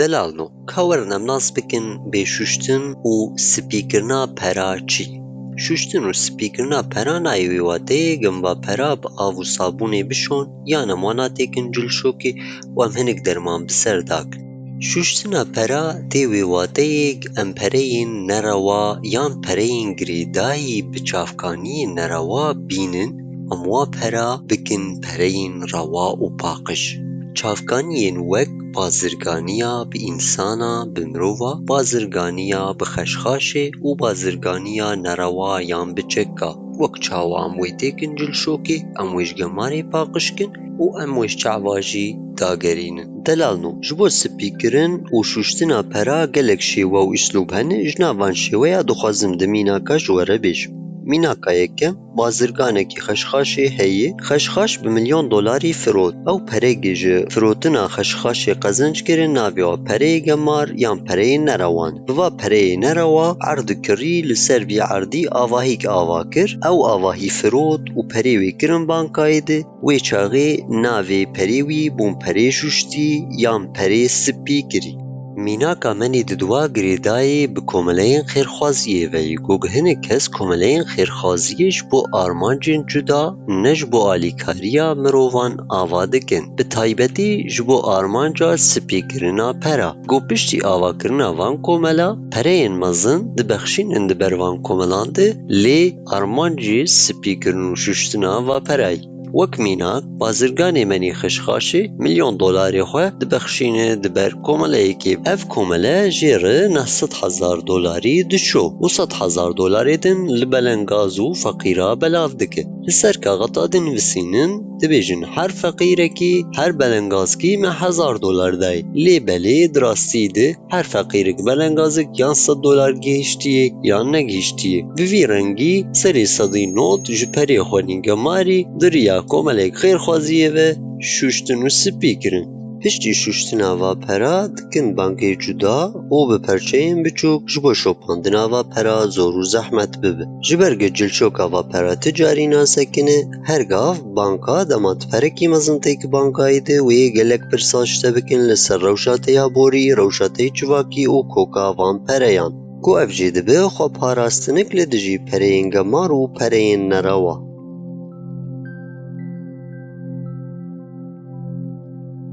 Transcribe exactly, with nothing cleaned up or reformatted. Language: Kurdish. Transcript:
Delalno, ka werin em nas bikin bê şuştin û spîkirina pera çi? Şuştin û spîkirina pera nayê wê wateyê gimba pera bi av û sabûnê bişon yan em wana têkin cilşokê û em hinik derman bi ser dakin. Şuştina pera tê wê wateyê em pereyên nerewa yan pereyên girêdayî bi çavkaniyên nerewa bînin, em wa pera bikin pereyên rewa û paqij. Çavkaniyên wek bazirganiya bi însana, bi mirova, bazirganiya bi xeşxaşê û bazirganiya nerewa yan bi çeka. Wek çawa em wê têkin cilşokê, em wê ji gemarê paqij kin û em wê ji çava jî dagerînin. Delalno, ji bo spîkirin û şuştina pera gelek şêwe û îslûb hene, ji nav van şêweya dixwazim di mînaka ji we re bêjim. Mînaka yekem, bazirganekî xeşxaşê heye, xeşxaş bi milyon dolarî firot. Ew pereyê ji firotina xeşxaşê qezenc kirin, navê wa pereyê gemar yan pereyê nerewan. Bi va pereyê nerewa erd kirî, li ser vî erdî avahîk ava kir, ew avahî firot û perê wê kirin bankayê de, wê çaxê navê perê wî bûn perê şuştî yan perê spî kirî. Mînaka me nî di dua girêdayê bi komeleyên xêrxwaziyê ve ye. Ku hinek kes komeleyên xêrxwaziyê ji bo armancên cuda, ne ji bo alîkariya mirovan ava dikin. Bi taybetî ji bo armanca spîkirina pera. Ku piştî avakirina van komela, pereyên mezin dibexşînin di ber van komelan de, lê armancê spîkirin û şuştina va perayî. Wek mînak, bazirganê me nî xeşxaşê milyon dolarê xwe dibexşîne di ber komeleyekê. Ev komele jê re neh sed hezar dolarî diço û sed hezar dolarê din li belengaz û feqîra belav dike. Li ser kaxeta dinivîsînin, dibêjin her feqîrekî, her belengazkî me hezar dolar dayê. Lê belê di rastî de her feqîrek belengazek yan sed dolar gihiştiye yan negihiştiye. Bi vî rengî serê sedî nod ji perê xwe nî gemarî di riya komelek xêrxwaziyê ve şuştin û spî kirin. Piştî şuştina va pera dikin bankê cuda û bi perçeyên biçûk ji bo şopandina va pera zor û zehmet bibe. Ji ber ku cilçoka va pera ti carî nasekine, her gav banka dema tu perekî mezin têk bankayê de wê gelek pirsa ji te bikin li ser rewşa te ya borî, rewşa te yê civakî û koka van pereyan. Ku ev jê dibe xwe parastinik li dijî pereyên gemar û pereyên nerewa.